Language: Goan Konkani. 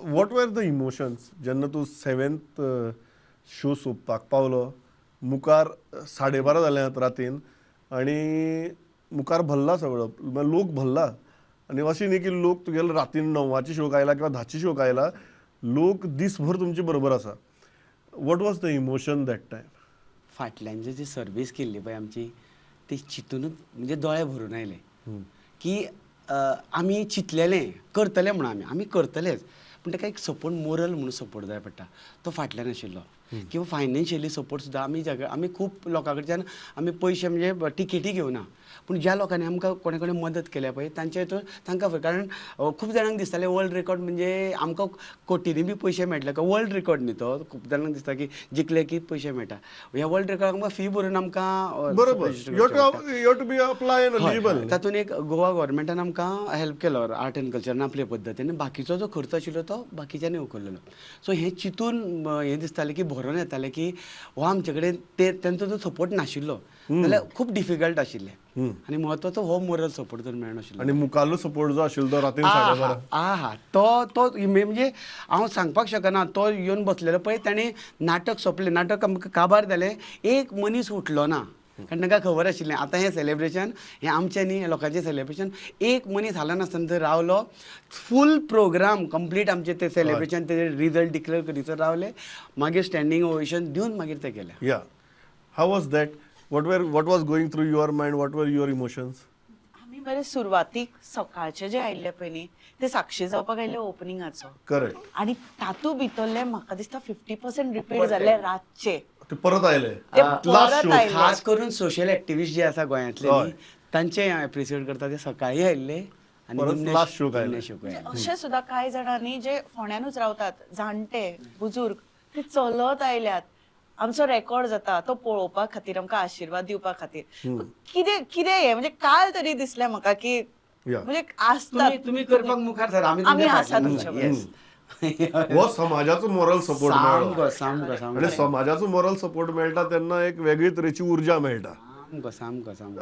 What were the emotions जेन्ना तूं सेवेंथ शो सोंपपाक पावलो, मुखार 12:30 जाल्यात रातीन आनी मुखार भरला सगळो लोक भरला, आनी अशें न्ही की लोक तुगेलो रातीन 9वाची शोक आयला किंवा 10ची शोक आयला, लोक दीसभर तुमचे बरोबर आसा. What was the emotion that time? फाटल्यान जी सर्वीस केल्ली पळय आमची ती चिंतूनच म्हणजे दोळे भरून आयले की आमी चिंतलेलें करतले म्हणून, आमी करतलेच, पूण ताका एक सपोर्ट मोरल म्हणून सपोर्ट जाय पडटा, तो फाटल्यान आशिल्लो. किंवा फायनान्शियली सपोर्ट सुद्दां आमी आमी खूब लोकां कडच्यान आमी पयशे म्हणजे टिकेटी घेवना, पूण ज्या लोकांनी आमकां कोणे कोणे मदत केल्या पळय तांच्या हितून तांकां, कारण खूब जाणांक दिसतालें वर्ल्ड रेकॉर्ड म्हणजे आमकां कोटींनी बी पयशे मेळटले, वर्ल्ड रेकॉर्ड न्ही तो, खूब जाणांक दिसता की जिखले की पयशे मेळटा, ह्या वर्ल्ड रेकॉर्ड आमकां फी भरून आमकां तातूंत एक गोवा गव्हर्मेंटान आमकां हेल्प केलो आर्ट एंड कल्चरान आपले पद्दतीन, बाकीचो जो खर्च आशिल्लो तो बाकीच्यांनी उखल्लेलो. सो हें चिंतून हें दिसतालें की भरून येतालें की हो आमचे कडेन ते तेंचो जो सपोर्ट नाशिल्लो जाल्यार खूब डिफिकल्ट आशिल्लें, आनी म्हत्वाचो हो मोरल सपोर्ट जर मेळनाशिल्लो आनी मुखारलो सपोर्ट जो आशिल्लो तो रातीन 12:30 आहा तो तो म्हणजे हांव सांगपाक शकना, तो येवन बसलेलो पळय ताणें नाटक सोंपलें, नाटक आमकां काबार जालें, एक मनीस उठलो ना, कारण तांकां खबर आशिल्लें आतां हें सेलेब्रेशन हें आमचें न्ही, लोकांचें सेलेब्रेशन. एक मनीस हालनासतना थंय रावलो, फूल प्रोग्राम कंप्लीट आमचें तें सेलेब्रेशन ते रिजल्ट डिक्लेअर करीसर रावले, मागीर स्टँडींग ओवेशन दिवन मागीर तें केलें. Yeah, how was that? What was going through your mind? What were your emotions? आमी बरे सुरवातीक सकाळचे जे आयिल्ले पळय न्ही ते साक्षी जावपाक आयिल्ले ओपनिंगाचो. करेक्ट. आनी तातूंत भितरले म्हाका दिसता 50% रिपीट जाल्ले रातचे, ते परत आयले. खास करून सोशल एक्टिविस्ट जे आसा गोंयांतले तांचे हांव एप्रिशिएट करता, ते सकाळी आयिल्ले आनी लास्ट शो आयले. अशें सुद्दां कांय जाणांनी जे फोंड्यानूच रावतात जाणटे बुजुर्ग ते चलत आयल्यात, आमचो रेकॉर्ड जाता तो पळोवपा खातीर, आमकां आशिर्वाद दिवपा खातीर. कितें कितें हें म्हणजे काल तरी दिसलें म्हाका की म्हणजे आसता तुमी करपाक मुखार सर, आमी आसा तुमच्या. हो समाजाचो मोरल सपोर्ट मेळ्ळो, सामको आनी समाजाचो मोरल सपोर्ट मेळटा तेन्ना एक वेगळी तरेची उर्जा मेळटा. सामको सामको सामको.